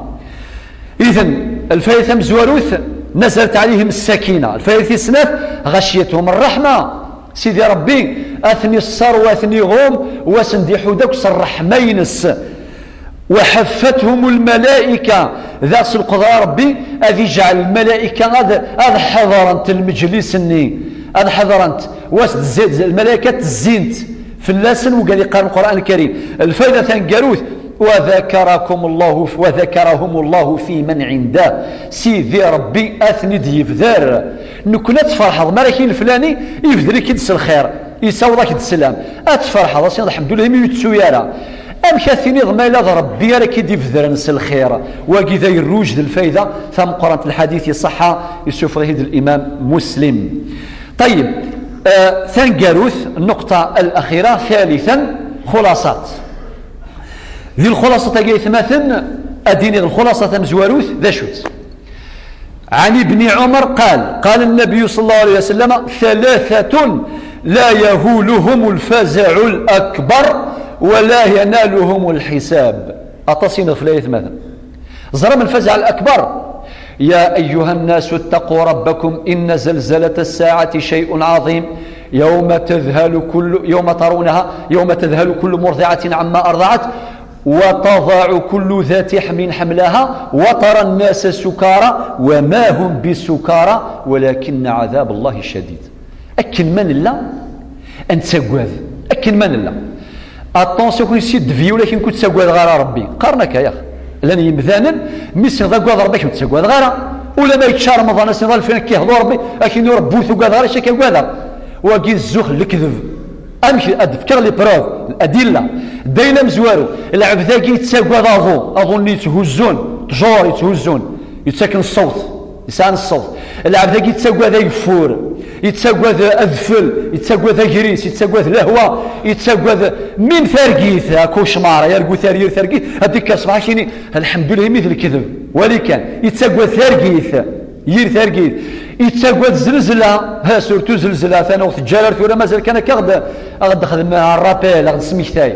إذن الفايدة مزوروث: نزلت عليهم السكينة. الفايدة الثالثة: غشيتهم الرحمة. سيدي ربي أثني الصر وأثني غوم وسندي حدك الرحمة ينس. وحفتهم الملائكة، ذا القدرة ربي أذ يجعل الملائكة أذ، أذ حضرنت المجلس الني، أذ حضرنت واس تزيد الملائكة تزينت في اللسن وقال يقرأ القرآن الكريم. الفائدة ثانقروث: وذكركم الله ف-، وذكرهم الله في من عنده. سيدي ربي أثني ديفذر. نكون تفرحض ما راكي الفلاني يفذرك يدس الخير، يساوضك السلام، أتفرحض أصلا الحمد لله ما يتسو يارا. أمك أثني ضميلة ربي راكي ديفذرن س الخير. وقذا يروج ذي الفائدة ثم قرأت الحديث صحة يسوف رهيد الإمام مسلم. طيب، آه، ثانقروث النقطة الأخيرة. ثالثا، خلاصات. Di lxulasat-agi, aytmaten, ad d-iniɣ lxulasat tamezwarut d acu-tt. عن ابن عمر قال: قال النبي صلى الله عليه وسلم: ثلاثة لا يهولهم الفزع الأكبر ولا ينالهم الحساب. Aṭas i neɣfel, ay atmaten. Ẓram الفزع الأكبر. يا أيها الناس اتقوا ربكم إن زلزلة الساعة شيء عظيم يوم تذهل كل، يوم ترونها، يوم تذهل كل مرضعة عما أرضعت وتضع كل ذات حمل حملها وترى الناس سكارى وما هم بسكارى ولكن عذاب الله شديد. Akken ma nella, ad nettagad. Akken ma nella. Attention, ur ken-yessiddev yiwen akken ur ttagadeɣ ara Rebbi. Qqaren akka, yax. Llan yimdanen, mi ssneɣ agad Rebbi, akken ur ttagadeɣ ara. Ula ma yečča Remḍan, ass-nni d alfin, akka ihḍu Rebbi, akken ur Rebbi ur tugadeɣ ara, acu akka agadeɣ. Wagi zzux n lekdeb. Amek ad d-fkeɣ les preuves, ladilla? D ayen amezwaru, lɛebd-agi yettagad aḍu, aḍu-nni yetthuzzun, ttjur yetthuzzun, yettaken ṣṣewt, yesɛan ṣṣewt. Lɛebd-agi yettagad ageffur, yettagad adfel, yettagad agris, yettagad lehwa, yettagad min targit, akucmar, yargu tar-, yir targit, ad d-ikker ṣṣbeḥ ad k-yini, lḥemdullah, imi d lekdeb. Wali kan, yettagad targit. Yir targit. Yettagad zelzla, ha, surtout zelzla, atan ur teǧǧa ara tura, mazal kan akka aɣ-d-, aɣ-d-xdem un rappel, aɣ-d-smektay.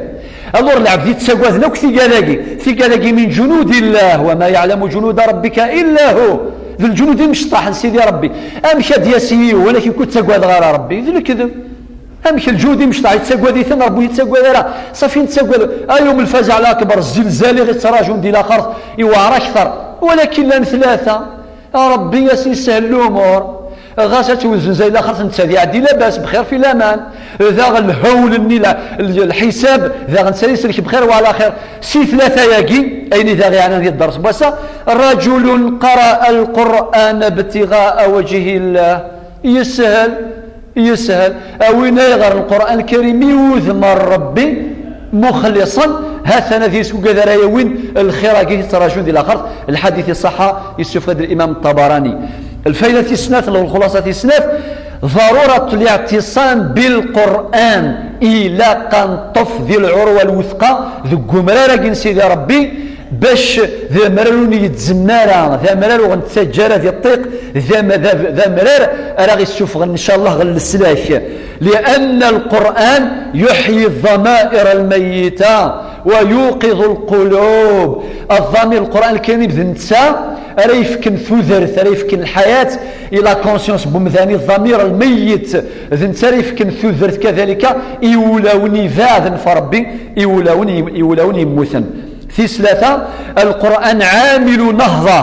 Alors, lɛebd yettagaden akk tigad-agi. Tigad-agi من جنود الله وما يعلم جنود ربك إلا هو. D lǧunud imecṭaḥ n Sidi Rebbi. Amek ad d-yas yiwen akken ur ttagadeɣ ara Rebbi? D lekdeb. Amek lǧunud imecṭaḥ yettagad-iten Rebbi, ur yettagad ara? Ṣafi nettagad. Ay, يوم الفزع الأكبر, zzilzal i ɣ-ittrajun di laxert, iwɛer akter. Walakin llan tlata. A Rebbi, a s-yessehel lumur. Ɣas ad twezzen zay laxert, netta ad iɛeddi labas, bxir fi laman. Daɣ lhawl-nni, la-, l-, lḥisab, daɣ netta ad islek bxir wa ɛla xir. Si tlata-yagi, ayen i daɣ yeɛnan di dders n wass-a, رجل قرأ القرآن ابتغاء وجه الله. Yeshel, yeshel. A win ay ɣer Lqur'an Lkarim i wudem n Rebbi, muxliṣan, ha-t-an ad yeswegad ara yawin lxir-agi i t-ttrajun di laxert. Lḥadit iṣaḥa, yessufeɣ-d Limam Ṭabarani. Lfayda tis snat, neɣ lxulaṣa tis snat, ضرورة الاعتصام بالقرآن. Ilaq ad neṭṭef di lɛurwa lwuthqa deg umrar-agi n Sidi Rebbi, bac d amrar ur n-yezzem ara, d amrar ur ɣ-nettaǧǧa ara di ṭṭiq, d am-, d am-, d amrar ara ɣ-issufɣen, ncallah, ɣer leslak. لأن القرآن يحيي الضمائر الميتة ويوقظ القلوب. Ḍḍamir, Lqur'an Lkarim, d netta ara yefken tudert, ara yefken lḥayat i la conscience n umdan, i ḍḍamir lmeyyet, d netta ara yefken tudert kadalika i wulawen ibeɛden ɣef Rebbi, i wulawen, i wulawen yemmuten. Tis tlata, القرآن عامل نهضة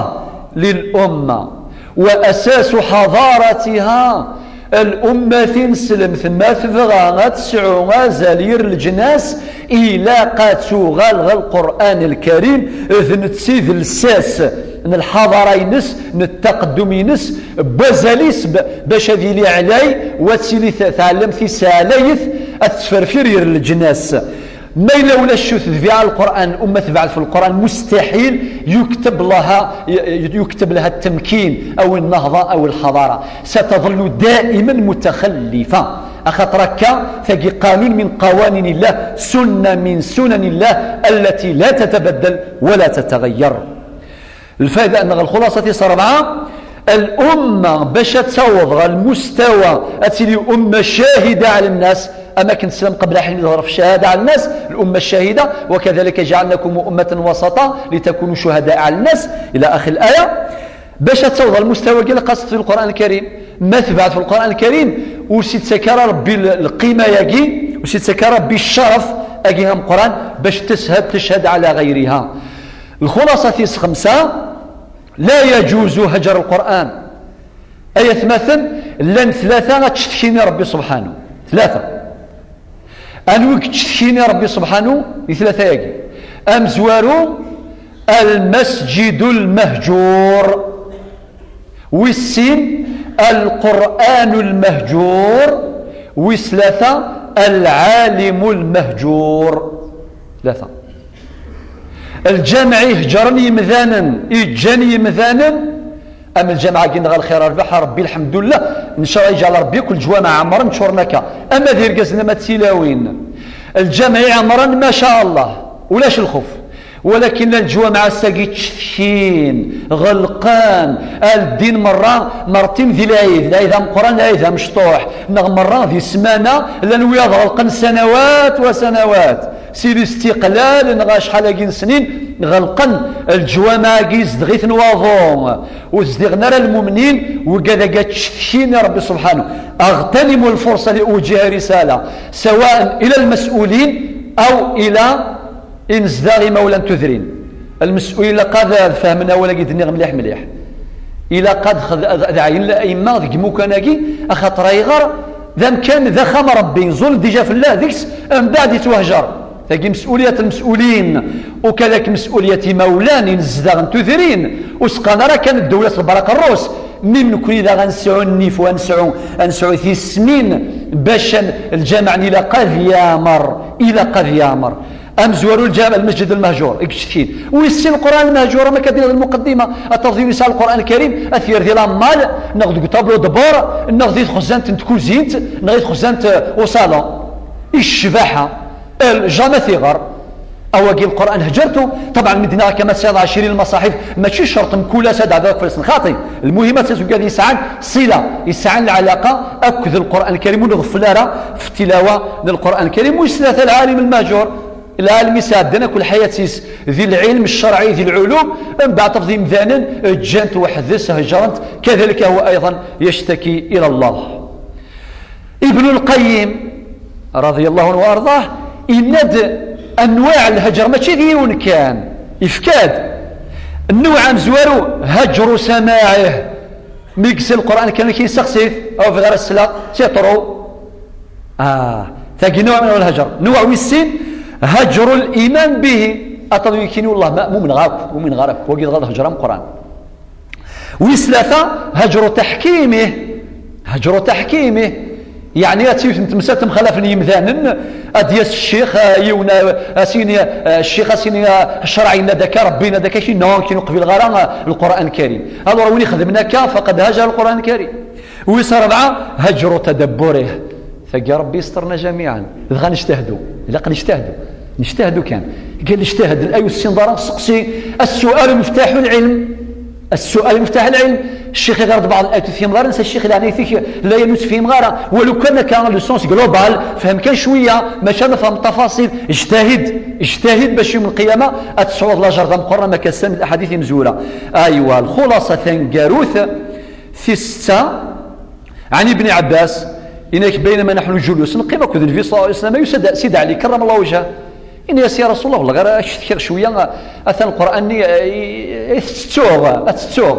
للأمة وأساس حضارتها. Lumma tineslemt, ma tebɣa ad tesɛu azal yir leǧnas, ilaq ad tuɣal ɣer Lqur'an Lkarim, d netta i d lsas n lḥaḍara-ines, n ttaqeddum-ines, n wazal-is, b-, bac ad yili ɛlay, u ad tili t-, tɛellemt-is ɛlayet, ad tettferfir yir leǧnas. Ma yella ulac ccut, tbiɛ Lqur'an, umma tebɛed fi Lqur'an, mustaḥil yukteb laha, yukteb laha التمكين أو النهضة أو الحضارة. ستظل دائما متخلفة. Axaṭer akka, tagi qanun min qawanin illah, sunna min sunan illah, التي لا تتبدل ولا تتغير. Lfayda neɣ lxulaṣa tis ṛebɛa, الأمة, bac ad taweḍ ɣer lmustawa, ad tili أمة شاهدة على الناس, am akken teslam qbel aḥin i d-teḍra ccahada على الناس, الأمة الشاهدة, وكذلك جعلناكم أمة وسطا لتكونوا شهداء على الناس, إلى آخر الآية. Bac ad taweḍ ɣer lmustawa-agi, ilaq ad teṭṭef di Lqur'an Lkarim. Ma tebɛed fi Lqur'an Lkarim, ur s-ittak ara Rebbi l-, lqima-agi, ur s-ittak ara Rebbi cceref-agi ameqqran, bac teshad, teched ɛla ɣayriha. Lxulaṣa tis xemsa, لا يجوز هجر القرآن. Ay atmaten, llan tlata ad ttcetkin i Rebbi subḥanu. Tlata. Anwi i yettcetkin i Rebbi subḥanu? Di tlata-agi. Amezwaru, المسجد المهجور. Wis sin, القرآن المهجور. Wis tlata, العالم المهجور. Tlata. Lǧameɛ ihejren yimdanen, iǧǧan yimdanen, am lǧameɛ-agi-nneɣ a lxir rrbeḥ, Rebbi, lḥemdullah, ncallah yeǧɛel Rebbi yakk leǧwameɛ ɛemren, ččuren akka, ama d irgazen, ama d tilawin. Lǧameɛ iɛemren, ma ca Allah, ulac lxuf. Walakin llan leǧwameɛ ass-agi ttcetkin, ɣelqen, ldin merra, mertim di lɛid, lɛid ameqqran, lɛid amecṭuḥ, neɣ merra di ssmana, llan wiyaḍ ɣelqen sanawat wa sanawat. Si listiqlal neɣ acḥal-agi n snin, ɣelqen leǧwameɛ-agi, zedɣ-iten waḍu, ur zdiɣen ara lmumnin, wigad-agi ttcetkin i Rebbi subḥanahu. أغتنم الفرصة لأوجه رسالة سواء إلى المسؤولين أو إلى inezdaɣ imawlan tudrin. Lmesul ilaq ad, ad fehmen awal-agi d-nniɣ mliḥ mliḥ. Ilaq ad xed-, ad, ad ɛyin laimma deg imukan-agi, axaṭer ayɣer d amkan d axxam n Rebbi, ẓul dija fell-a deg-s, mbeɛd ittwahjer. Tagi mesuliyat lmesulin, ukadek mesuliyat imawlan, inezdaɣ n tudrin, ur seqqan ara kan ddewla s lebraq rrus, mi nekni daɣ ad nesɛu nnif, ad nesɛu, ad nesɛu tismin, bac ad, lǧameɛ ilaq ad yamer, ilaq ad yamer. Amezwaru lǧam-, lmesǧid lmehjur, i yeccetkin. Ur yessin Lqur'an lmehjur, am akka d-yenna di lmuqeddima, ad tafeḍ yiwen yesɛa Lqur'an Lkarim, ad t-yerr di lammal, neɣ deg tableau de bord, neɣ di txezzant n tkuzint, neɣ di txezzant, eh, usalon. I ccbaḥa, eh, jamais t-iɣer. Awagi Lqur'an hǧertu, ṭabɛen mi d-nniɣ akka ma tesɛiḍ ɛecrin lmaṣaḥif, mačči ccerṭ mkul ass ad ɛeddiḍ fell-asen. Xaṭi, lmuhim ad tazugad yesɛan ṣila, yesɛan lɛalaqa akked Lqur'an Lkarim, ur nɣeffel ara f tilawa n Lqur'an Lkarim. Wis tlata, lɛalim lmahjur. Lɛalem i sɛeddan akk lḥayat-is di lɛilm ccerɛi, di lɛulum, mbeɛd tafeḍ imdanen ǧǧan-t weḥd-s, hejren-t, kadalik huwa ayḍan yectaki ila Allah. Ibnu Lqayyim, radiyallahu anhu wa arḍah, yenna-d anwaɛ n lhejr, mačči d yiwen kan, ifka-d nnuɛ amezwaru, hajru samaɛih. Mi yessin Lqur'an kan, amek yesseqsi-t, aw bɣiɣ ara sleɣ, c'est trop. Ah, tagi نوع من الهجر. Nnuɛ wis sin, hajru liman bihi. Aṭṭan wi yekkini, wallah, ma, ma umneɣ akk, ur umneɣ ara akk. Wagi dɣa d hejr ameqqran. Wis tlata, hajru taḥkimih. Hajru taḥkimih. Yeɛni ad tt-, yiwet n temsalt mxalafen yimdanen, ad d-yas ccix, ah, yiwen, ah, as-yini, ah, ccix as-yini, ah, ccreɛ yenna-d akka, Rebbi yenna-d akka, kini, non, kini ur qbileɣ ara, ah, Lqur'an Lkarim. Alors win ixedmen akka, faqad hajar Lqur'an Lkarim. Wis rebɛa, hajru tadabburih. Tagi Rebbi yesṭerna jamiɛan. Dɣa nejtahdu. Ilaq nejtahdu. Nejtahdu kan. Qal ijtihad, ay ur tessineḍ ara, seqsi. As-su'al miftaḥu lɛilm. As-su'al miftaḥu lɛilm. Ccix iɣer-d baɛḍ layat ur tefhimeḍ ara, nsa ccix leɛnayet-ik, la yan ur tefhimeḍ ara. Walu kan akka le sens global, fhem kan cwiya, maca ma fhem tafaṣil, ijtahid, ijtahid bac yawm lqiyama ad tesɛuḍ lajer d ameqqran, ma kan tessneḍ laḥadit imezwura. Aywa, lxulaṣa taneggarut, tis setta, ɛni Ibni Ɛebbas, yenna-k, baynama naḥnu julus, neqqim akked Nnbi ṣalla Llahu ɛalayhi wa sallam, yusa-d Sidi Ɛli, karrama Llahu wejhah. Yenna-yas, ya Rasul Llah, walaɣ ara ak-cetkiɣ cwiya, atan Lqur'an-nni, eh, i, i tettettuɣ, ad tettettuɣ.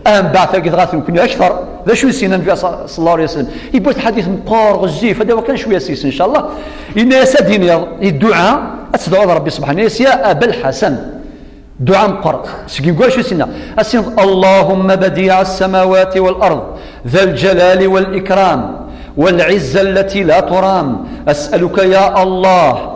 Ah, mbeɛd tagi dɣa nekni akter. D acu i s-yenna Nnbi ṣalla Llahu ɛalayhi wa sallam? Yewwi-d lḥadit meqqer, ɣezzif, ad d-awiɣ kan cwiya seg-s, ncallah. Yenna-yas ad d-tiniḍ i dduɛa, ad tedɛuḍ Rebbi subḥanahu, yenna-yas, ya Aba Lḥasan. Dduɛa meqqer, seg yeggar acu s-yenna. Ad s-tiniḍ, اللهم بديع السماوات والأرض ذا الجلال والإكرام والعزة التي لا ترام، أسألك يا الله،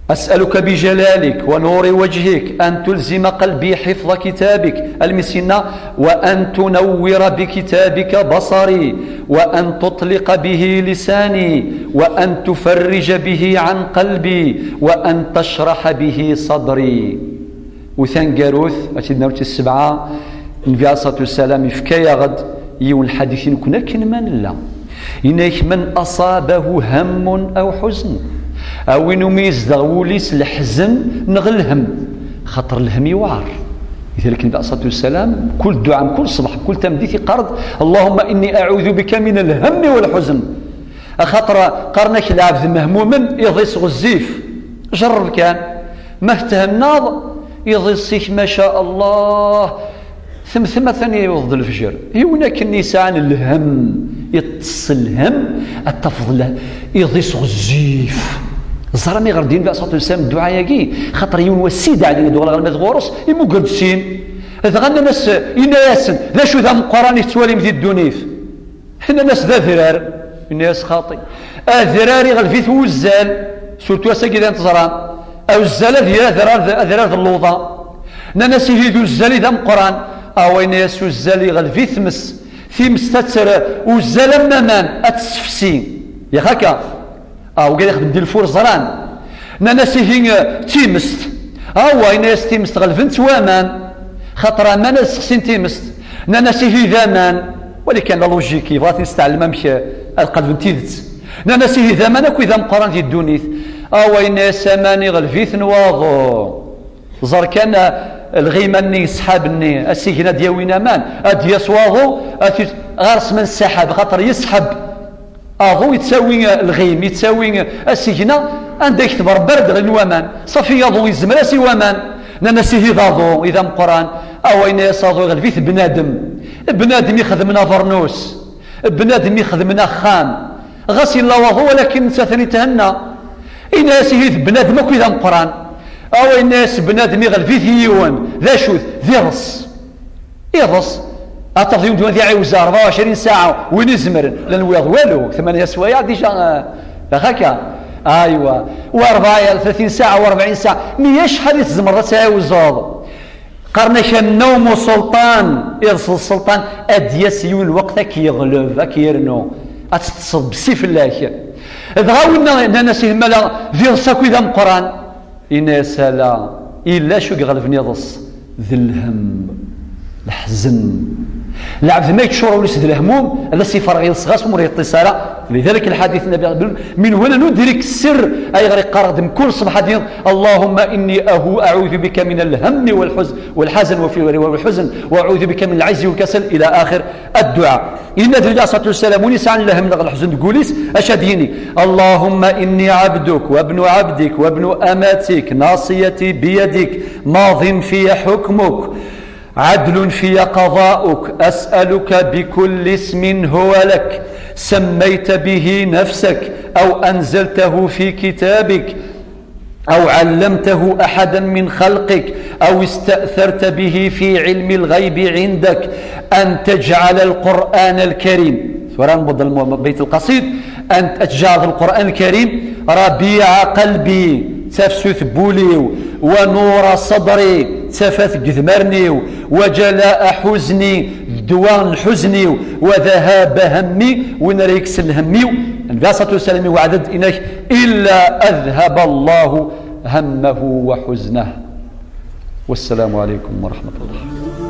أسألك بجلالك ونور وجهك أن تلزم قلبي حفظ كتابك، المسنة، وأن تنور بكتابك بصري، وأن تطلق به لساني، وأن تفرج به عن قلبي، وأن تشرح به صدري. U taneggarut, ad tt-id-naru d tis sebɛa, Nnbi ɛalayhi ṣṣalatu wassalam yefka-yaɣ-d yiwen lḥadit i nekkni akken ma nella. Yenna-k, من أصابه هم أو حزن, a win umi yezdeɣ wul-is leḥzen neɣ lhem, xaṭer lhem yewɛer. Lidalik Nnbi ɛalayhi ṣṣalatu wassalam, kul dduɛa, kul ṣṣbeḥ, kul tameddit yeqqar-d, اللهم إني أعوذ بك من الهم والحزن. Axaṭer qqaren-ak lɛebd mehmumen, iḍ-is ɣezzif. Jerreb kan. Ma tethennaḍ, iḍ-is-ik, ma ca Allah, temtem atan yewweḍ-d lefjer. Yiwen akken yesɛan lhem, iṭṭes lhem, ad tafeḍ la-, iḍ-is ɣezzif. Ẓer aniɣer d-yenna ṣṣalatu wassalam dduɛa-agi, xaṭer yiwen wass Sidi Ɛli ad uɣaleɣ alma d ɣur-s, imuger-d sin. Dɣa nnan-as, yenna-yasen, d acu d ameqqran i tettwalim di ddunit? Nnan-as d adrar. Yenna-yas xaṭi. Adrar iɣleb-it wuzzal. Surtout ass-agi d ayen teẓram. Awzzal ad yili adrar d, adrar d luḍa. Nnan-as ihi d uzzal i d ameqqran. Awa yenna-yas uzzal iɣleb-it tmes. Times ad ter uzzal am waman, ad tessefsi. Yak akka. Ah, wigad ixdem di lfur ẓran. Nnan-as ihi, eh, timest. Awa, yenna-as timest ɣelben-tt waman. Xaṭer aman ad sexsin timest. Nnan-as ihi d aman. Wali kan la logique, yebɣa ad ten-yesteɛlem amek, eh, ad qelben tidet. Nnan-as ihi d aman akk i d ameqqran di ddunit. Awa, yenna-as aman iɣelb-iten waḍu. Ẓer kan, eh, lɣima-nni yesḥab-nni, asigna ad d-yawin aman, ad d-yas waḍu, ad t-, ɣer-s ma nessaḥab, xaṭer yesḥab. Aḍu yettawi, eh, lɣim, yettawi, eh, asigna, anda i ketbeɣ bardeɣ n waman. Safi aḍu yezmer-as i waman. Nnan-as ihi d aḍu, i d ameqqran. Awa yenna-as aḍu iɣelb-it bnadem. Bnadem ixedmen abernus. Bnadem ixedmen axxam. Ɣas yella waḍu, walakin netta atan ithenna. Yenna-as ihi d bnadem akk i d ameqqran. Awa yenna-as bnadem iɣelb-it yiwen. D acu-t? D iḍes. Iḍes. Ad tafeḍ yiwen d iɛiwez rebɛa u ɛecrin saɛa, win izemren. Llan wiyaḍ walu, tmanya swayeɛ, déjà, eh, d akka. Aywa. Wa rebɛa, tlatin saɛa, wa rebɛin saɛa. Mi acḥal i tzemreḍ ad tɛiwzeḍ? Qqaren-ak annawmu sulṭan, iḍes d sselṭan, ad d-yas yiwen lweqt ad k-yeɣleb, ad k-yernu, ad teṭṭseḍ bessi fell-ak. Dɣa winna nnan-as ihi ma la d iḍes akk i d ameqqran. Yenna-as ala, yella acu i iɣelben iḍes, d lhemm, leḥzen. Lɛebd ma yeččur wul-is d lehmum, ad as-iferreɣ iḍes ɣas ur yeṭṭis ara. لذلك الحديث النبي من هنا ندرك السر. Ayɣer i qqareɣ-d mkul ṣṣbeḥ ad اللهم إني أهو أعوذ بك من الهم والحزن، والحزن وفي رواية والحزن، وأعوذ بك من العجز والكسل إلى آخر الدعاء. Yenna-d Nnbi alayhi ṣṣalatu wassalam, win yesɛan lhemm neɣ leḥzen deg wul-is, acu ad yini? اللهم إني عبدك وابن عبدك وابن أمتك ناصيتي بيدك ماض في حكمك عدل في قضاؤك، أسألك بكل اسم هو لك، سميت به نفسك أو أنزلته في كتابك أو علمته أحدا من خلقك أو استأثرت به في علم الغيب عندك أن تجعل القرآن الكريم، ثورة نبض الم-، البيت القصيد، أن تجعل القرآن الكريم ربيع قلبي، tafsut n wul-iw, ونور صدري, tafat n yedmaren-iw, وجلاء حزني, ddwa n lḥuzen-iw, وذهاب همي, win ara yekksen lhemm-iw. Nnbi alayhi ṣṣalatu wassalam iweɛɛed-d, inak: إلا أذهب الله همه وحزنه. والسلام عليكم ورحمة الله.